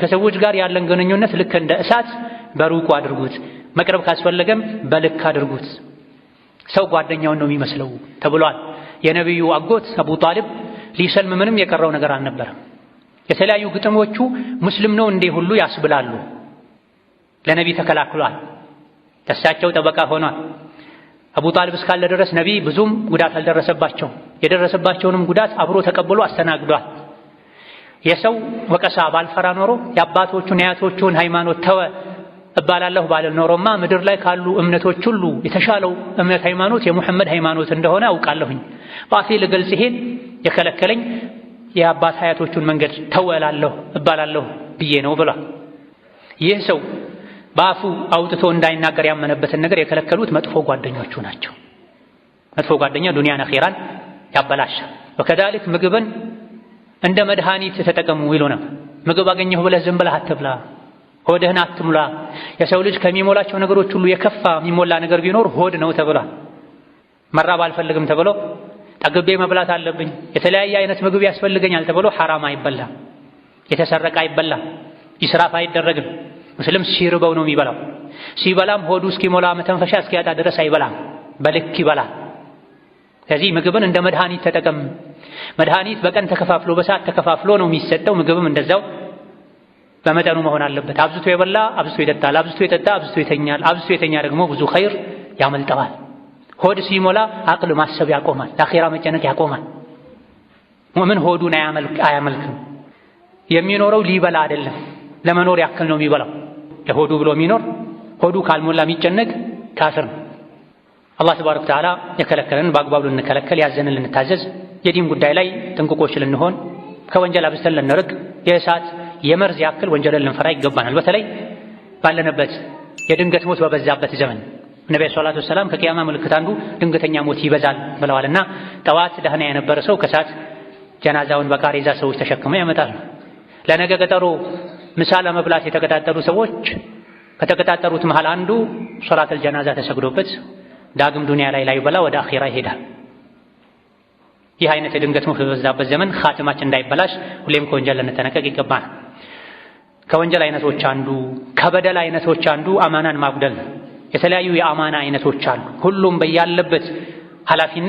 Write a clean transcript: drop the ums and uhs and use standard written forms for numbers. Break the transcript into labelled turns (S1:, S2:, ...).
S1: ከሰዎች ጋር ያለን ግንኙነት ልክ እንደ እሳት በሩቁ አድርጉት፣ መቅረብ ካስፈለገም በልክ አድርጉት። ሰው ጓደኛውን ነው የሚመስለው ተብሏል። የነቢዩ አጎት አቡ ጣሊብ ሊሰልም ምንም የቀረው ነገር አልነበረም። የተለያዩ ግጥሞቹ ሙስሊም ነው እንዴ ሁሉ ያስብላሉ። ለነቢ ተከላክሏል። ለእሳቸው ጠበቃ ሆኗል። አቡ ጣሊብ እስካለ ድረስ ነቢ ብዙም ጉዳት አልደረሰባቸውም። የደረሰባቸውንም ጉዳት አብሮ ተቀብሎ አስተናግዷል። የሰው ወቀሳ ባልፈራ ኖሮ የአባቶቹን የአያቶቹን ሃይማኖት ተወ እባላለሁ ባልል ኖሮማ ምድር ላይ ካሉ እምነቶች ሁሉ የተሻለው እምነት ሃይማኖት የሙሐመድ ሃይማኖት እንደሆነ አውቃለሁኝ። በአፌ ልገልጽ ይሄን የከለከለኝ የአባት አያቶቹን መንገድ ተወ እላለሁ እባላለሁ ብዬ ነው ብሏል። ይህ ሰው በአፉ አውጥቶ እንዳይናገር ያመነበትን ነገር የከለከሉት መጥፎ ጓደኞቹ ናቸው። መጥፎ ጓደኛ ዱንያን አኼራን ያበላሻል። ወከዛሊክ ምግብን እንደ መድኃኒት ተጠቀሙ ይሉ ነበር። ምግብ አገኘሁ ብለህ ዝም ብለህ አትብላ፣ ሆድህን አትሙላ። የሰው ልጅ ከሚሞላቸው ነገሮች ሁሉ የከፋ የሚሞላ ነገር ቢኖር ሆድ ነው ተብሏል። መራብ አልፈልግም ተብሎ ጠግቤ መብላት አለብኝ፣ የተለያየ አይነት ምግብ ያስፈልገኛል ተብሎ ሐራም አይበላም፣ የተሰረቀ አይበላም፣ ኢስራፍ አይደረግም። ሙስሊም ሲርበው ነው የሚበላው። ሲበላም ሆዱ እስኪሞላ መተንፈሻ እስኪያጣ ድረስ አይበላም፣ በልክ ይበላል። ስለዚህ ምግብን እንደ መድኃኒት ተጠቀም። መድኃኒት በቀን ተከፋፍሎ በሰዓት ተከፋፍሎ ነው የሚሰጠው። ምግብም እንደዛው በመጠኑ መሆን አለበት። አብዝቶ የበላ አብዝቶ ይጠጣል፣ አብዝቶ የጠጣ አብዝቶ ይተኛል፣ አብዝቶ የተኛ ደግሞ ብዙ ኸይር ያመልጠዋል። ሆድ ሲሞላ አቅል ማሰብ ያቆማል፣ ለአኼራ መጨነቅ ያቆማል። ሙእምን ሆዱን አያመልክም። የሚኖረው ሊበላ አይደለም፣ ለመኖር ያክል ነው የሚበላው። ለሆዱ ብሎ የሚኖር ሆዱ ካልሞላ የሚጨነቅ ካፍር ነው። አላህ ተባረከ ወተዓላ የከለከለን በአግባቡ ልንከለከል፣ ያዘንን ልንታዘዝ፣ የዲን ጉዳይ ላይ ጥንቁቆች ልንሆን፣ ከወንጀል አብዝተን ልንርቅ፣ የእሳት የመርዝ ያክል ወንጀልን ልንፈራ ይገባናል። በተለይ ባለንበት የድንገት ሞት በበዛበት ዘመን ነቢ ሰላቱ ወሰላም ከቅያማ ምልክት አንዱ ድንገተኛ ሞት ይበዛል ብለዋልና ጠዋት ደህና የነበረ ሰው ከሰዓት ጀናዛውን በቃሬዛ ሰዎች ተሸክመው ያመጣሉ። ለነገ ቀጠሮ ምሳ ለመብላት የተቀጣጠሩ ሰዎች ከተቀጣጠሩት መሃል አንዱ ሶላተል ጀናዛ ተሰግዶበት ዳግም ዱንያ ላይ ላይበላ ወደ አኺራ ይሄዳል። ይህ አይነት የድንገት ሞት በበዛበት ዘመን ኻቲማችን እንዳይበላሽ ሁሌም ከወንጀል ልንጠነቀቅ ይገባናል። ከወንጀል አይነቶች አንዱ ከበደል አይነቶች አንዱ አማናን ማጉደል ነው። የተለያዩ የአማና አይነቶች አሉ። ሁሉም በያለበት ኃላፊነት